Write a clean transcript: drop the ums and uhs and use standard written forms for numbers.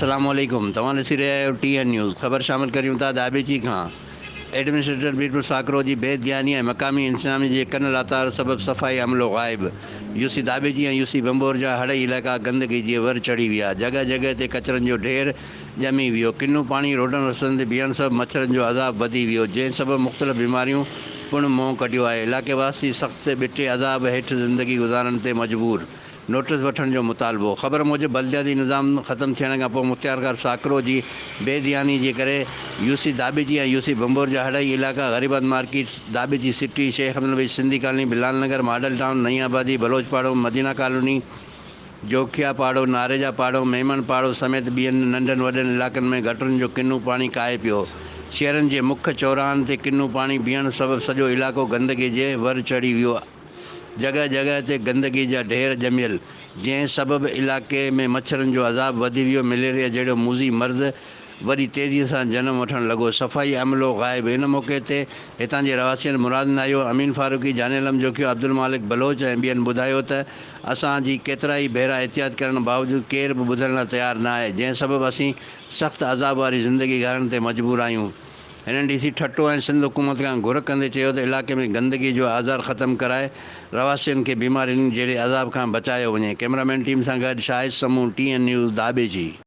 السلام عليڪم توهان ڏسي رهيا آهيو ٽي اين نيوز خبر شامل ڪريون ٿا ڌاٻيجي کان ايڊمنسٽريٽر ميرپور ساڪرو جي بي ڌياني ۽ مقامي انتظاميه جي ڪن لاتار سبب صفائي عملو غائب يو سي ڌاٻيجي ۽ يو سي ڀنڀور جا هڙئي علائقا گندگي جي ور چڙهي ويا جڳهه جڳهه تي ڪچرن جو ڍير ڄمي ويو ڪنو پاڻي روڊن رستن تي بيهڻ سبب مڇرن جو عذاب وڌي ويو جنهن سبب مختلف بيماريون پڻ منهن ڪڍيو آهي علائقي واسي سخت ٻٽي عذاب هيٺ زندگي گذارڻ تي مجبور. نوٽيس وٺڻ جو مطالبو. خبر موجب بلدياتي نظام ختم ٿيڻ کان پوء مختيارڪار ساڪرو جي بي ڌياني جي ڪري يو سي ڌاٻيجي ۽ يو سي ڀنڀور جا هڙئي علائقا Gharibabad market, Dhabeji city, Sheikh Abdulnabi Sindhi colony, Bilal Nagar, model town, نئين آبادي، بلوچ پاڙو، مدينه ڪالوني، جوکيا پاڙو، ناريجا پاڙو، ميمڻ پاڙو سميت ٻين ننڍن وڏن علائقن ۾ گٽرن جو ڪنو پاڻي ڪاهي پيو. شهرن جي مک چوراهن تي ڪنو پاڻي بيهڻ سبب سڄو علائقو گندگي جي ور چڙهي ويو. جڳهه جڳهه تي گندگي جا ڍير ڄميل، جنهن سبب علائقي ۾ مڇرن جو عذاب وڌي ويو، مليريا جهڙو موذي مرض وڏي تيزي سان جنم وٺڻ لڳو، صفائي عملو غائب، ان موقعي تي هتان جي رهواسين مراد ناهيو، امين فاروقي، جاني علم جوکيو، عبدالمالڪ بلوچ ۽ ٻين ٻڌايو ته اسان جي ڪيترائي ڀيرا احتياط ڪرڻ باوجود ڪير به ٻڌڻ لاء تيار نه آهي، جنهن سبب اسين سخت عذاب واري زندگي گهارڻ تي مجبور آهيون. هنن ڊي سي ٺٽو ۽ سنڌ حڪومت کان گهر ڪندي چيو ته علائقي ۾ گندگي جو آزار ختم ڪرائي رهواسين کي بيمارين جهڙي عذاب کان بچايو وڃي. ڪئميرا مين ٽيم سان گڏ Shahid Samoon, T N news, Dhabeji.